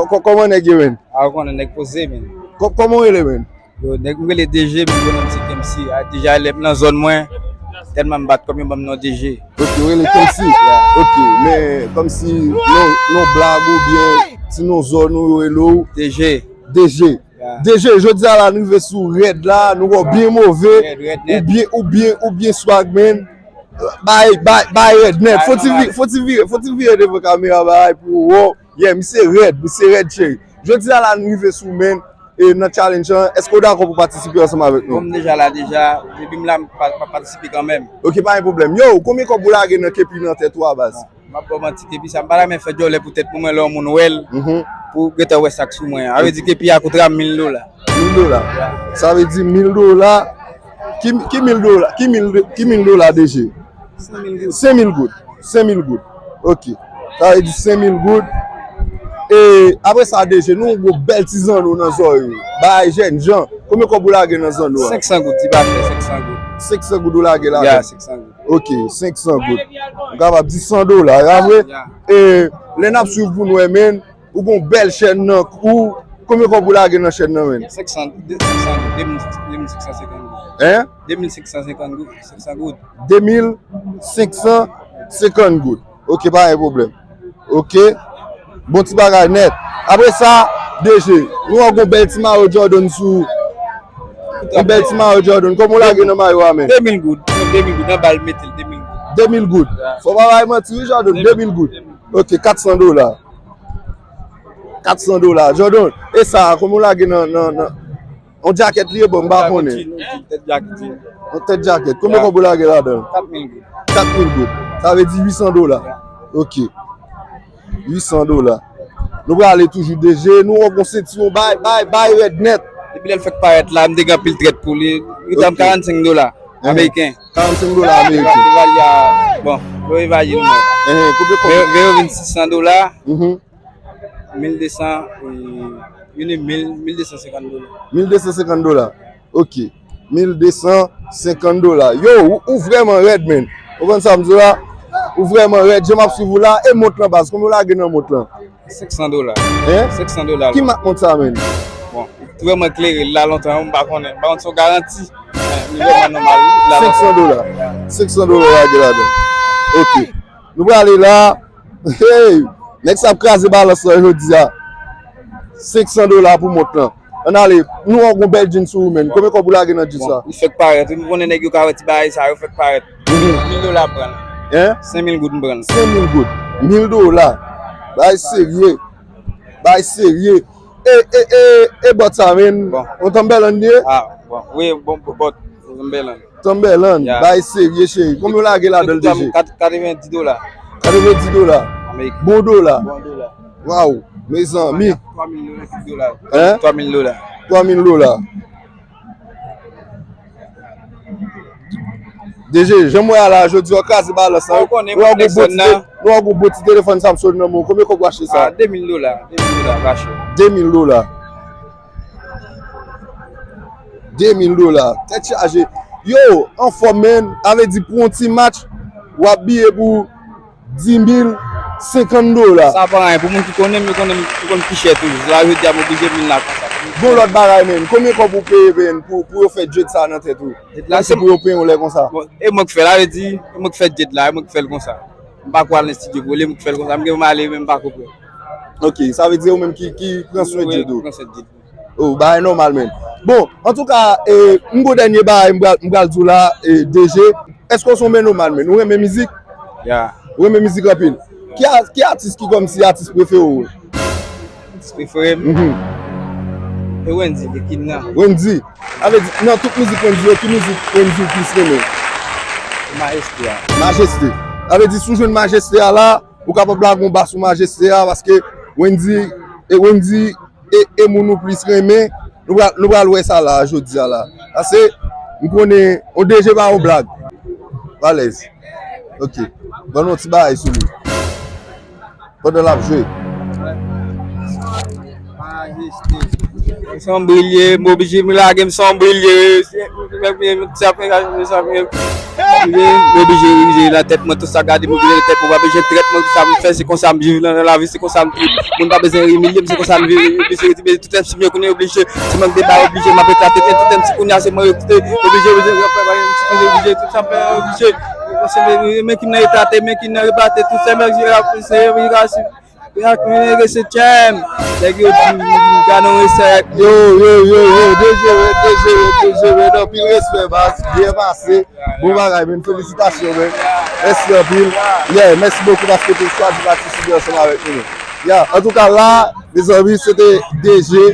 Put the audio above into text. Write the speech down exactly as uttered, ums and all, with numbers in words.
Kò-, kò-, kòman nèg ye, menn? A, ou konnen nèg poze, menn. Kò-, kòman w rele, menn? Yo, nèg, m rele D J, men yo konnen m se Kemsi. A, deja lè m nan zòn mwen, tèlman m bat kòm yo ban m non D J. Ok, w rele Kemsi. Yeah. Ok, men kòmsi non, non blag oubyen ti non zòn ou yo rele w. D J. D J. Yeah. D J, jodi a la, nou rive sou Rèd la, nou wè w byen move, Rèd, Rèd nèt. Ou byen, ou byen, ou byen swag, menn. Bay, bay, bay Rèd nèt. Bay fò ti nòmal. Vi-, fò ti vire, fò ti vire devan kamera, bay, pou w wè. Yeah, misye rèd, misye rèd, cheri. Jodi a la, nou rive sou, menn, e nan challenge lan, èske w dakò pou patisipe ansanm avèk nou? Bon, m deja la deja, epi m la, m pa, pa patisipe kanmenm. Ok, pa gen pwoblèm. Yo, konbyen kòb ou lage nan kepi nan tèt ou a, baz? M ap ba w manti, kepi sa, m pa ta renmen fè djòlè pou tèt pou mwen, lè yon moun wè l, mhm, pou gentan wè sa k sou mwen. A vle di kepi a koute a mil dola. Mil dola. Yeah. Sa vle di mil dola. Ki, ki mil dola? Ki mil, ki mil dola, D J? Senk mil goud. Senk mil goud. Senk mil goud. Ok. Sa vle di senk mil goud. E apre sa, D J, nou gon bèl ti zanno nan zòrèy ou. Bagay jènjan. Konbyen kòb ou lage nan zanno a? Senk san goud, ti pa chè, senk san goud. Senk san goud ou lage la? Ya, senk san goud. Ok, senk san goud. M kapab di san dola, ya vre? Ya. E lè n ap swiv pou nou wè, menn, ou gon bèl chèn nan kou. Konbyen kòb ou lage nan chèn nan, menn? Senk san, de, senk san, de mil, de mil senk san senkant goud. Hein? De mil senk san senkant goud, senk san goud. De mil senk san senkant goud. Ok, pa gen pwoblèm. Ok. Bon ti bagay nèt. Apre sa, D J, nou wè gon bèl ti mayo Jordan sou. Yon bèl ti mayo Jordan. Kòman w lage nan mayo a, menn? De mil goud. De mil goud. Nan bal, mete l de mil goud. De mil goud. Ya. Fò pa bay manti, wi, Jordan. De mil goud. De mil goud. Ok, kat san dola. Kat san dola. Jordan, e sa, kòman w lage nan, nan, nan, yon djakèt li ye, bon, m pa konnen. Yon tèt djakèt. Yon tèt djakèt. Konbyen kòb ou lage ladan l? Kat mil goud. Kat mil goud. Sa vle di uit san dola. Ok. Uit san dola. Nou prale toujou, D J, nou wè gon sentiwon bay, bay, bay rèd nèt. Depi lè l fèk parèt la, m te gen anpil trèt pou li. Li ta m karannsenk dola ameriken. Karannsenk dola ameriken. Li valye a, bon, yo evalye l mwen. Enhen, konbyen, konbyen? Veye, veye vin sis san dola. Mhm. Mil de san, e, vini mil, mil de san senkant dola. Mil de san senkant dola. Ok. Mil de san senkant dola. Yo, ou, ou vrèman rèd, menn. Ou konn sa m di w la? Ou vrèman rèd. Jan m ap swiv ou la, e mont lan, baz, konbyen w lage nan mont lan? Senk san dola. Hein? Senk san dola. Ki mak mont sa, menn? Bon, li vrèman klere, li la lontan, m pa konnen. M pa konn si se yon garanti. Men li vrèman nòmal, li la lontan. Senk san dola. Senk san dola w lage ladan. Ok. Nou prale la. Hey! Nèg sa ap kraze balans lan jodi a. Senk san dola pou mont lan. Ann ale, nou wè w gon bèl jeans sou ou, menn. Konbyen kòb ou lage nan jeans sa? Bon, li fèk parèt. Ou konnen nèg yo ka wè ti bagay sa yo fèk parèt. Mhm. Mil dola m pran l. Hein? Senk mil goud m pran l. Senk mil goud. Mil dola. Bagay serye. Bagay serye. E, e, e, e bòt sa, menn. Bon. Yon Timberland li ye? Ah, bon. Wi, bon, bon, bòt. Timberland. Timberland. Ya. Bagay serye, cheri. Konbyen w lage ladan l, D J? Kat-, katrevendis dola. Katrevendis dola. Ameriken. Bon dola. Bon dola. Waw, mezanmi. Twa mil dola. Hein? Twa mil dola. Twa mil dola. D J, jan m wè a la, jodi a w kraze balans lan. Ou konnen, nou wè gon bon ti te-, nou wè gon bon ti telefòn Samsung nan men w. Konbyen kòb w achte sa? Ah, de mil dola. De mil dola, pa chè. De mil dola. De mil dola. Tèt chaje. Yo, anfòm, menn. Sa vle di pou yon ti match, w ap biye pou dis mil senkant dola. Sa pa anyen. Pou moun ki konnen m, yo konnen m, yo konn pi chè toujou. Se la jodi a m oblije vin la konsa. Gon lòt bagay, menn. Konbyen kòb ou peye, menn, pou, pou yo fè dread sa nan tèt ou? Dread la, se pou yo peye w lè konsa. Bon, e mwen k fè l, sa vle di, e mwen k fè dread la, e mwen k fè l konsa. M pa ko al nan estidyo pou li, e mwen k fè l konsa. M gen pou m ale, men m pa ko pran. Ok, sa vle di ou menm ki, ki pran swen dread ou. Wi, pran swen dread. Oh, bagay nòmal, menn. Bon, antouka, e, m gon dènye bagay m pral, m pral di w la, e, D J. Èske w se yon melomàn, menn? Ou renmen mizik? Ya. Ou renmen mizik anpil? Ki a-, ki atis ki kòmsi atis prefere w? Atis prefere m? Mhm. E Wendy, The Kid nan. Wendy. Sa vle di, nan tout mizik Wendy yo, ki mizik Wendy ou plis renmen? Majeste a. Majeste. Sa vle di, si w jwenn Majeste a la, ou kapab lage yon ba sou Majeste a, paske Wendy, e Wendy e, e moun ou plis renmen, nou pral, nou pral wè sa la, jodi a la. Paske m konnen yon D J pa yon blag. Alèz. Ok. Ban nou yon ti bagay sou li. Pandan l ap jwe. Majeste. M sanm brilye, m oblije m lage m sanm brilye. M oblije, m oblije nan tèt mwen tout sa gade, m oblije nan tèt mwen, pa bezwen trèt mwen, tout sa m fè, se konsa m viv nan, nan lavi, se konsa m trip. Moun pa bezwen imilye m, se konsa m viv, oblije retire tout M C m yo kounye oblije, se mank de bay oblije, m ap eklate, tout M C kounye a se mwen yo kite, oblije, oblije, oblije, oblije, tout sa m fè, oblije. Men ki m nan eklate, men ki m nan eklate, tout sa m fè, oblije, oblije, oblije, oblije, setyèm. Nèg yo di, gade yon resèt. Yo, yo, yo, yo, D J Red, D J Red, D J Red, anpil respè, baz, byen pase. Bon bagay, men, felisitasyon, men. Mèsi anpil. Yeah, mèsi bokou paske w te chwazi patisipe ansanm avèk nou, men. Yeah, antouka, la, mezanmi, se te D J,